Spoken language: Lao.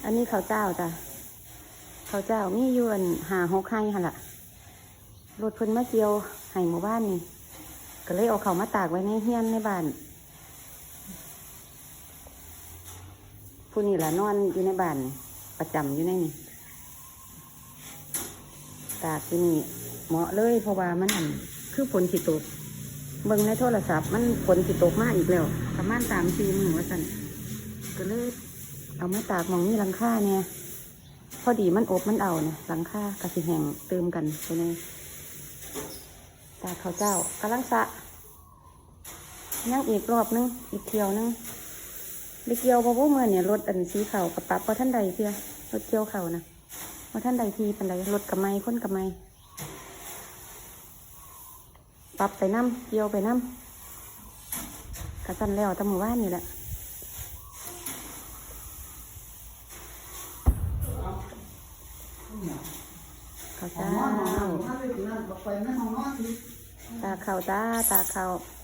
ອັນນີ້ເຂົ້າເຈົ້າຈ້າ ເຂົ້າເຈົ້າມີຢູ່ອັນຫ້າຫົກໄຮ່ຫັ້ນລະ ລົດເພິ່ນມາກ່ຽວໃຫ້ມື້ວານນີ້ ກໍເລີຍເອົາເຂົ້າມາຕາກໄວ້ໃນເຮືອນໃນບ້ານ. ຜູ້ນີ້ລະນອນຢູ່ໃນບ້ານ ປະຈຳຢູ່ໃນນີ້ ຕາກຢູ່ນີ້ເໝາະເລີຍ ເພາະວ່າມັນອັນ ຄືຝົນຊິຕົກ ເບິ່ງໃນໂທລະສັບ ມັນຝົນຊິຕົກມາອີກແລ້ວ ປະມານສາມສີ່ມື້ວ່າຊັ້ນ ກໍເລີຍເອົາມາຕາກໝ່ອງມີຫຼັງຄາແດ່ ພໍດີມັນອົບມັນເອົານະ ຫຼັງຄາກໍຊິແຫ້ງຕື່ມກັນໄປແດ່. ຕາກເຂົ້າເຈົ້າກຳລັງສະ ຍັງອີກລອບໜຶ່ງ ອີກຖ້ຽວໜຶ່ງ ໄດ້ກ່ຽວບໍ່ບຸ? ມື້ນີ້ລົດອັນສີເຂົ້າກໍປັບບໍ່ທັນໄດ້ເທື່ອ ລົດກ່ຽວເຂົ້ານະ ບໍ່ທັນໄດ້ທີ່ປານໃດ ລົດກໍໃໝ່ ຄົນກໍໃໝ່ ປັບໄປນຳ ກ່ຽວໄປນຳ ກະຊັ້ນແລ້ວແຕ່ມື້ວານນີ້ແຫຼະ. ເຂົ້າເຈົ້າ ຕາກເຂົ້າຈ້າ ຕາກເຂົ້າ.